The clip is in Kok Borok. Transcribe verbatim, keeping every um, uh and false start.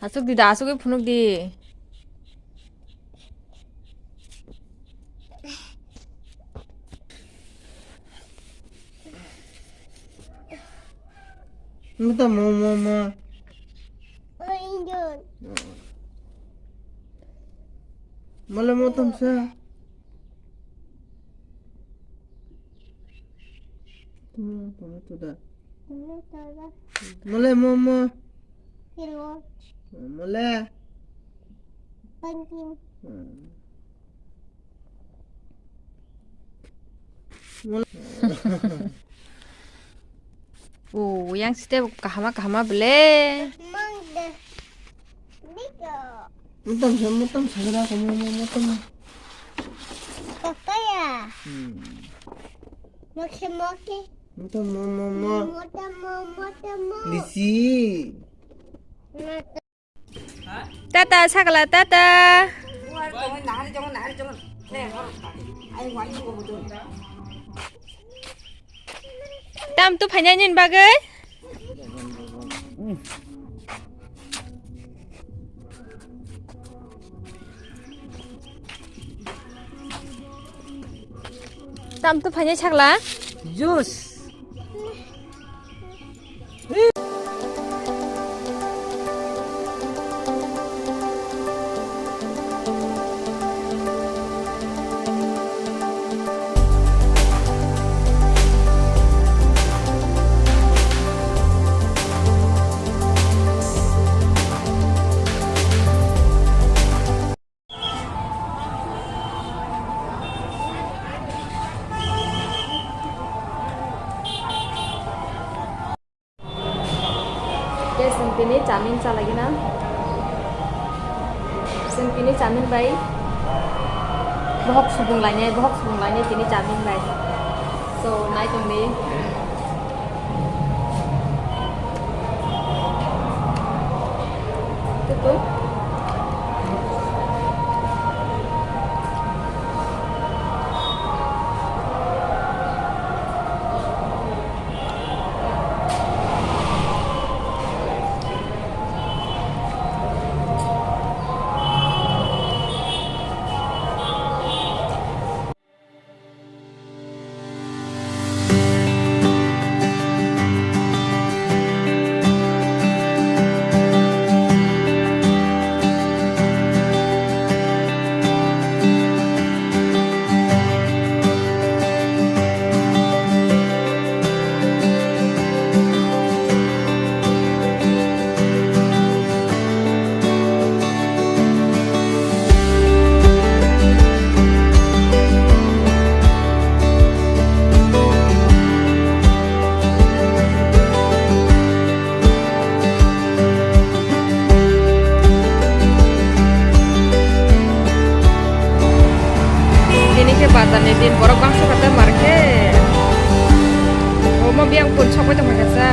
Asuk di da, asuk phunuk di. Muta mo, mo, mo. Mole mo tam sa. Tama, tama tu da. Mole mo, mo. Mole. Hmm. Oh, yang site kahama kahama bele. Mutam sa, mutam sa, mutam. Papaya. Hmm. Moke, moke. Mutam mo, mo, mo. Mutam mo, mutam mo. Lisi. Tata, sakala, tata. Tam tu phanya nini bagwi. Tam tu phanya sakla. Juice. Guys, chwng tini chowmin chalaigina. Chwng tini chowmin bai bohok subung lainai, bohok subung lainai tini chowmin bai. So, nai tongdi. Tutu. Tini khe bazar ni din, borok bangsa khe market. Omo biyang pun sokbai tongkha khe sa.